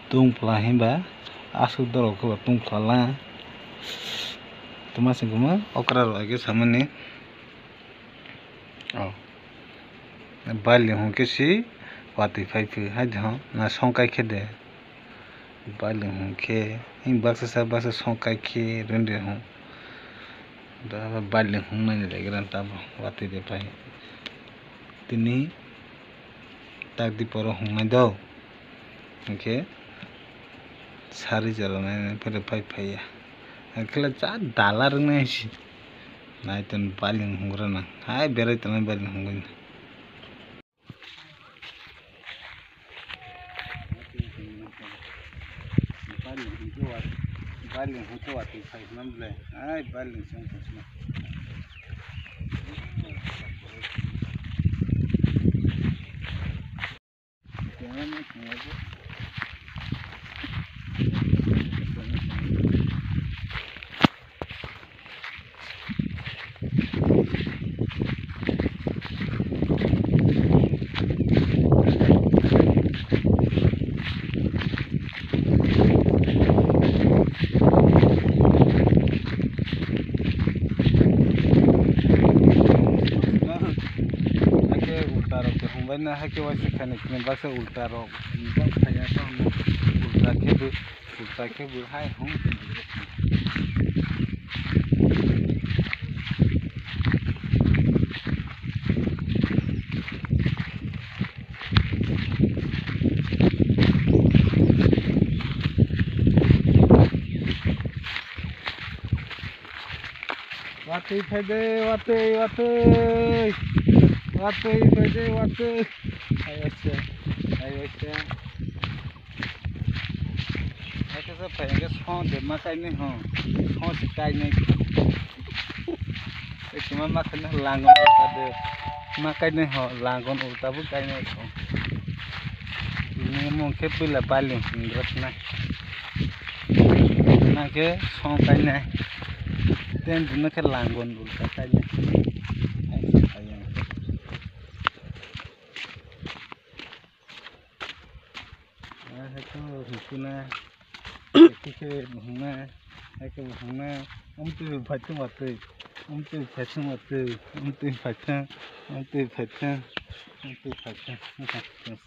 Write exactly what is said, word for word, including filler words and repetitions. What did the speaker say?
Tungphla hinba aswk dorok khe bo tungphla la. Tuma se kwma okra rok age samani. Oh. Bali hwn khe si watwi phai phai hai de hwn na song kai khe de. Bali hwn khe him baksa sa baksa song kai khe rwndi hwn. Da bali hwn nai le gra ta watwi de phai. Tini tak di poro hwn nai do. Hwnkhe sari jora nai nai phai phai ya. Hwnkhe le cha dala rwngnai si. Nai ton bali hwn gra na. Hai berai tongnai bali hwn gra na. Bali hwnkhe wa, bali hwnkhe watwi phai hwnam ble. Ai bali hwnkhe wng tong sina. Haikhe ulta rok tongbaina, haikhe waisa khaina khe baksa ulta rok, bang khaina tong ulta khe bo. Ulta khe bo hai hwn. Watwi phaide, watwi, watwi. Watwi phaide, watwi. Hai waisa, hai waisa. Hai khe phai hwnkhe song de ma kainwi ho. Song se kainwi. Ekima ma khaina langon ulta de. Ma kainwi ho, langon ulta bo kainwi ho. Bini mung khe puila bali hwnwi rwkhnai. Nakhe song kainai. Ten bini khe langon ulta kainai. Hai se phai hwnkhe. Ah, hai khe hwnkhe na. Hai khe hwnkhe na. Hai khe hwnkhe na. Amtwi phaithung watwi. Amtwi phaithung watwi. Amtwi phaithung. Amtwi phaithung. Amtwi phaithung.